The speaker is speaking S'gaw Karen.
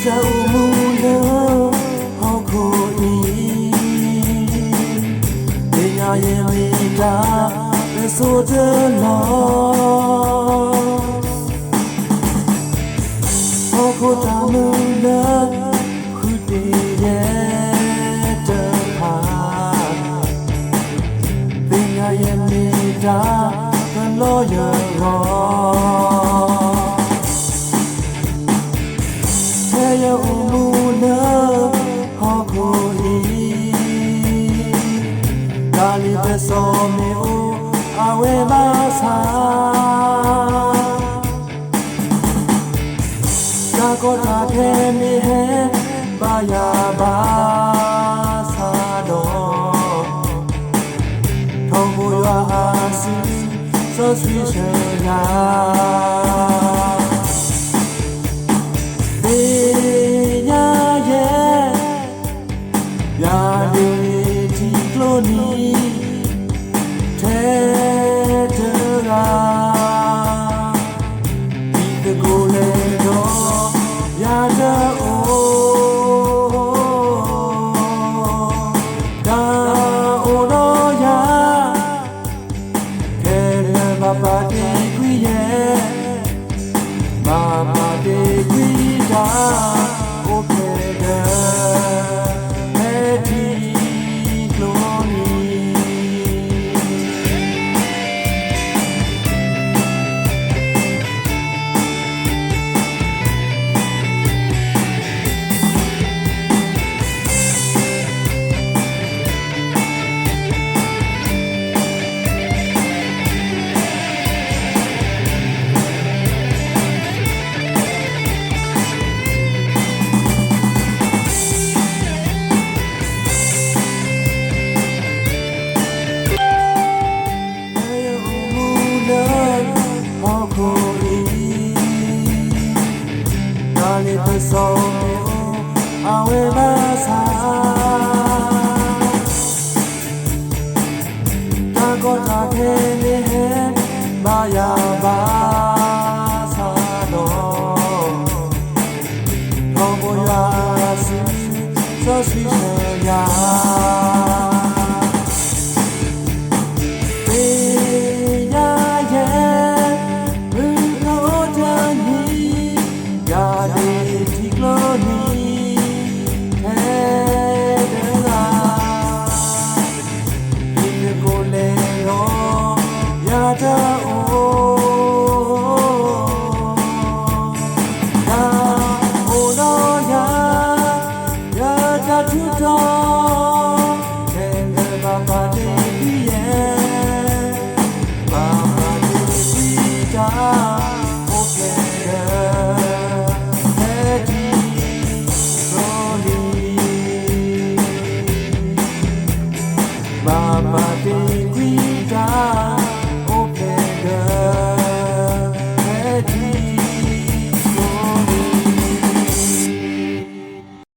တၢ်အိၣ်မူလၢဟီၣ်ခိၣ်အံၤ, သ့ၣ်ညါယဲမ့ၢ်တၢ်ကစီၣ်တလီၢ်, ဟီၣ်ခိၣ်တၢ်မုၢ်လၢ ဃုတ့ၢ်ယဲတဖၣ်, သ့ၣ်ညါယဲမ့ၢ်တၢ်ကလီယဂီၢ်, ဖဲယအိၣ်မူလၢဟီၣ်ခိၣ်အံၤ, တၢ်လ့ပစီမ့ၢ်အိၣ်အဝဲဘၣ်ဆၣ် တၢ်ကီတၢ်ခဲမ့ၢ်ဟဲဘၣ်ယၤဘၣ်ဆၣ်ဒီး, ထီဘိယွၤအစု စီဆှံဆၢယၤ, သ့ၣ်ညါယဲ ယၤဒ့ထံကျိနံၤ ထဲတဂၤ ဒ်သကိးလဲၤဒီး ယၤတအိၣ် တၢ်အိၣ်ဒီးယၤ ခဲလၢာ်ဘၣ်ပာ်တ့ၢ်ကွံာ်ယဲ, ဘၣ်ပာ်တ့ၢ်ကွံာ်တၢ် အိၣ်ဖျဲၣ်ဒၢး ဖဲထံကျိနံၤ. ဖဲယအိၣ်မူလၢဟီၣ်ခိၣ်အံၤ, တၢ်လ့ပစီမ့ၢ်အိၣ်အဝဲဘၣ်ဆၣ် တၢ်ကီတၢ်ခဲမ့ၢ်ဟဲဘၣ်ယၤဘၣ်ဆၣ်ဒီး, ထီဘိယွၤအစု စီဆှံဆၢယၤ, သ့ၣ်ညါယဲ မုၢ်ကအိၣ်တနံၤ ယၤဒ့ထံကျိနံၤ ထဲတဂၤ ဒ်သကိးလဲၤဒီး ယၤတအိၣ်